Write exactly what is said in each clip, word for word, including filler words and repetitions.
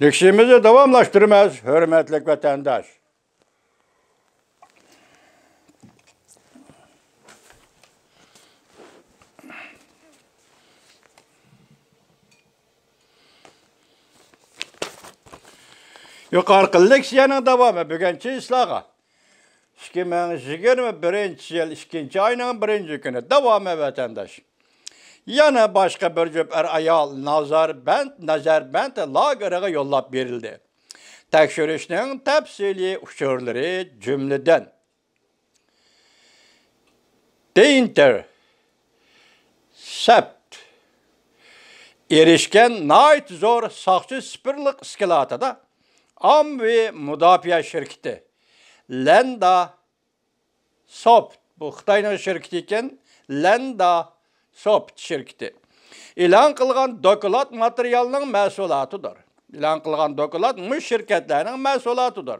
دېيىشىمىزنى داۋاملاشتۇرىمىز، ھۆرمەتلىك ۋەتەنداش. يۇقىرىقى لېكسىيەنىڭ داۋامى بۈگۈن چېسلاغا ئىككى مىڭ يىگىرمە بىرىنچى يىل ئىككىنچى ئاينىڭ بىرىنچى كۈنى داۋامى ۋەتەنداش. يەنە باشقا بىر جۈپ ئەر-ئايال نازاربەند، نەزەربەند لاگېرىغا يوللاپ بېرىلدى. تەكشۈرۈشنىڭ تەپسىلىي ئۇچۇرلىرى جۈملىدىن، دىنتېر سەپت ئېرىشكەن ناھايىتى زور ساقچى سىپىرلىق ئىسكىلاتىدا ئاممىۋى مۇداپىئە شىركىتى لەندا سوفت، بۇ خىتاينىڭ شىركىتى ئىكەن، لەندا سوفت شىركىتى ئېلان قىلغان دوكلات ماتېرىيالنىڭ مەھسۇلاتىدۇر. ئېلان قىلغان دوكلات مۇشۇ شىركەتلەرنىڭ مەھسۇلاتىدۇر.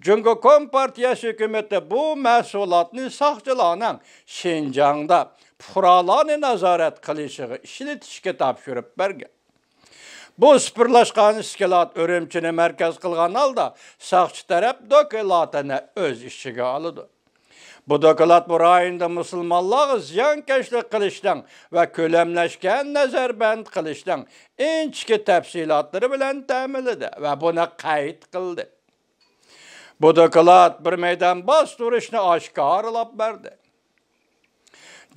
جۇڭگو كومپارتىيەسى ھۆكۈمىتى بۇ مەھسۇلاتنى ساقچىلارنىڭ شىنجاڭدا پۇقرالارنى نازارەت قىلىشىغا ئىشلىتىشكە تاپشۇرۇپ بەرگەن. بۇ سىپىرلاشقان ئىسكىلات ئۈرۈمچىنى مەركەز قىلغان ھالدا ساقچى تەرەپ دوكلاتىنى ئۆز ئىچىگە ئالىدۇ. بۇ دوكلات بۇ رايوندا مۇسۇلمانلارغا زىيانكەشلىك قىلىشنىڭ ۋە كۆلەملەشكەن نەزەربەند قىلىشنىڭ ئىنچىكە تەپسىلاتلىرى بىلەن تەمىنلىدى ۋە بۇنى قەيت قىلدى. بۇ دوكلات بىر مەيدان باستۇرۇشنى ئاشكارىلاپ بەردى.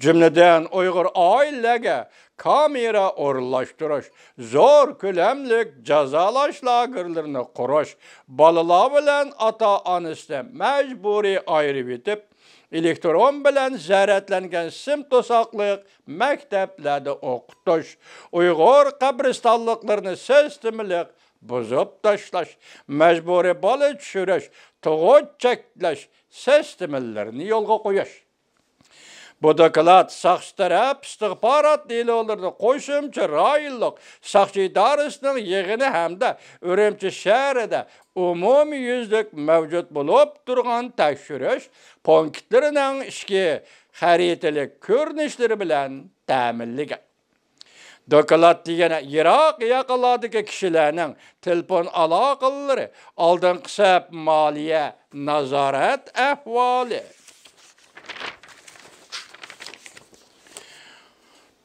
جۈملىدىن ئۇيغۇر ئائىلىلەرگە كامېرا ئورۇنلاشتۇرۇش، زور كۆلەملىك جازالاش لاگېرلىرىنى قۇرۇش، بالىلار بىلەن ئاتا-ئانىسىنى مەجبۇرىي ئايرىۋېتىپ، ئېلېكترون بىلەن زەرەتلەنگەن سىم توساقلىق مەكتەپلەردە ئوقۇتۇش، ئۇيغۇر قەبرىستانلىقلىرىنى سىستېمىلىق بۇزۇپ تاشلاش، مەجبۇرىي بالا چۈشۈرۈش، تۇغۇت چەكلەش سىستېمىلىرىنى يولغا قويۇش. بۇ دوكلات ساقچى تەرەپ ئىستىخبارات دېلولىرىنى قوشۇمچە رايونلۇق ساقچى ئىدارىسىنىڭ يىغىنى ھەمدە ئۈرۈمچى شەھىرىدە ئومۇميۈزلۈك مەۋجۇت بولۇپ تۇرغان تەكشۈرۈش پونكىتلىرىنىڭ ئىچكى خەرىتىلىك كۆرۈنۈشلىرى بىلەن تەمىنلىگەن. دوكلات دېگەن يىراق ياقىلاردىكى كىشىلەرنىڭ تېلېفون ئالاقىلىرى، ئالدىنقى سەپ مالىيە نازارەت ئەھۋالى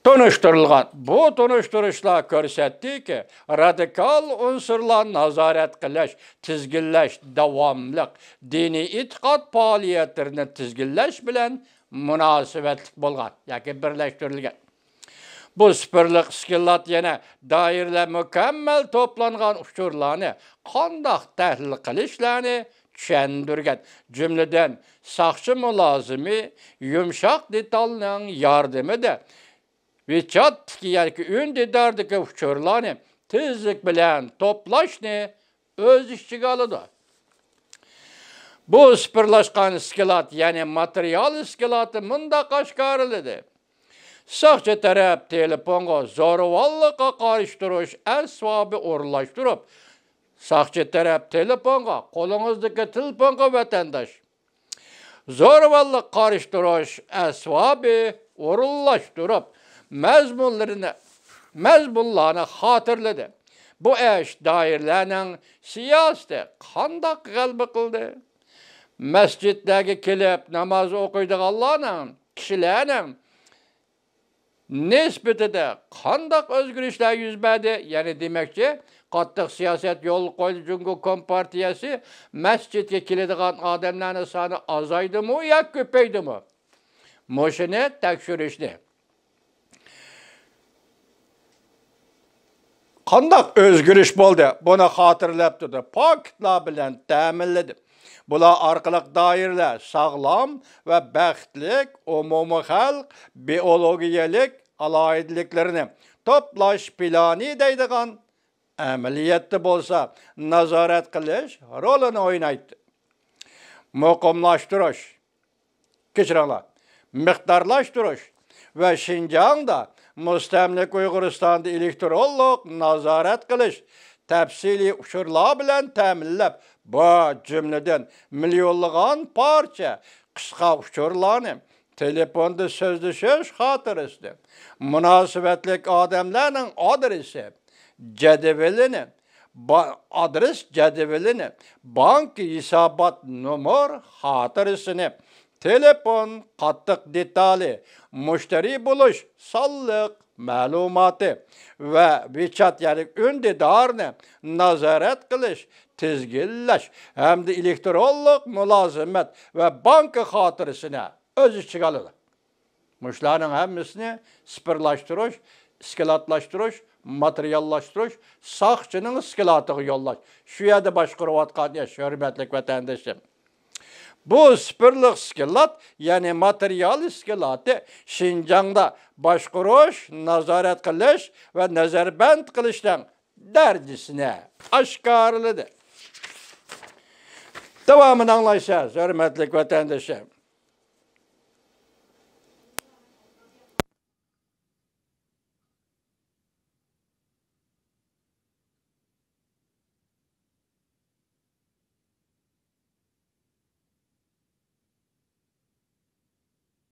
تونۇشتۇرۇلغان. بۇ تونۇشتۇرۇشلار كۆرسەتتىكى، رادىكال ئۇنسۇرلار نازارەت قىلىش، تىزگىنلەش، داۋاملىق دىنىي ئېتىقاد پائالىيەتلىرىنى تىزگىنلەش بىلەن مۇناسىۋەتلىك بولغان ياكى بىرلەشتۈرۈلگەن. بۇ سىپىرلىق ئىسكىلات يەنە دائىرىلەر مۇكەممەل توپلانغان ئۇچۇرلارنى قانداق تەھلىل قىلىشلارنى چۈشەندۈرگەن. جۈملىدىن، ساقچى مۇلازىمى يۇمشاق دېتالنىڭ ياردىمىدە ۋىچاتتىكى ياكى ئۈندىداردىكى ئۇچۇرلارنى تېزلىك بىلەن توپلاشنى ئۆز ئىچىگە ئالىدۇ. بۇ سىپىرلاشقان ئىسكىلات، يەنى ماتېرىيال ئىسكىلاتى مۇنداق ئاشكارىلىدى. ساقچى تەرەپ تېلېفونغا زورىۋاللىققا قارشى تۇرۇش ئەسۋابى ئورۇنلاشتۇرۇپ، ساقچى تەرەپ تېلېفونغا، قولىڭىزدىكى تېلېفونغا ۋەتەنداش زورىۋاللىق قارشى تۇرۇش ئەسۋابى ئورۇنلاشتۇرۇپ، مەزمۇنلىرىنى، مەزمۇنلارنى خاتىرىلىدى. بۇ ئىش دائىرىلەرنىڭ سىياسىتى قانداق غەلىبە قىلدى؟ مەسچىتلەرگە كېلىپ ناماز ئوقۇيدىغانلارنىڭ، كىشىلەرنىڭ نىسبىتىدە قانداق ئۆزگىرىشلەر يۈز بەردى؟ يەنى دېمەكچى، قاتتىق سىياسەت يولغا قويدى جۇڭگو كومپارتىيەسى، مەسچىتكە كېلىدىغان ئادەملەرنىڭ سانى ئازايدىمۇ ياكى كۆپەيدىمۇ؟ مۇشۇنى تەكشۈرۈشنى. قانداق ئۆزگىرىش بولدى؟ بۇنى خاتىرىلەپ تۇردى، پاكىتلار بىلەن تەمىنلىدى. بۇلار ئارقىلىق دائىرىلەر ساغلام ۋە بەختلىك ئومۇمىي خەلق بىئولوگىيەلىك ئالاھىدىلىكلىرىنى توپلاش پىلانى دەيدىغان ئەمەلىيەتتە بولسا نازارەت قىلىش رولىنى ئوينايتتى. مۇقىملاشتۇرۇش، كەچۈرۈڭلار، مىقدارلاشتۇرۇش ۋە شىنجاڭدا مۇستەملىكە ئۇيغۇرىستاندا ئېلېكترونلۇق نازارەت قىلىش تەپسىلىي ئۇچۇرلار بىلەن تەمىنلەپ، بۇ جۈملىدىن مىليونلىغان پارچە قىسقا ئۇچۇرلارنى، تېلېفوندا سۆزلىشىش خاتىرىسىنى، مۇناسىۋەتلىك ئادەملەرنىڭ ئادرېسى، جەدۋىلىنى، با-، ئادرېس جەدۋىلىنى، بانكا ھېسابات نومۇر خاتىرىسىنى، تېلېفون، قاتتىق دېتالى، مۇشتەرى بولۇش، سانلىق مەلۇماتى ۋە ۋىچات، يەنى ئۈندىدارنى نازارەت قىلىش، تىزگىنلەش ھەمدە ئېلېكترونلۇق مۇلازىمەت ۋە بانكا خاتىرىسىنى ئۆز ئىچىگە ئالىدۇ. مۇشۇلارنىڭ ھەممىسىنى سىپىرلاشتۇرۇش، ئىسكىلاتلاشتۇرۇش، ماتېرىياللاشتۇرۇش، ساقچىنىڭ ئىسكىلاتىغا يوللاش. شۇ يەردە باشقۇرۇۋاتقان ئىش، ھۆرمەتلىك ۋەتەندىشىم. بۇ سىپىرلىق ئىسكىلات، يەنى ماتېرىيال ئىسكىلاتى شىنجاڭدا باشقۇرۇش، نازارەت قىلىش ۋە نەزەربەند قىلىشنىڭ دەرىجىسىنى ئاشكارىلىدى. داۋامىنى ئاڭلايسىز، ھۆرمەتلىك ۋەتەندىشىم.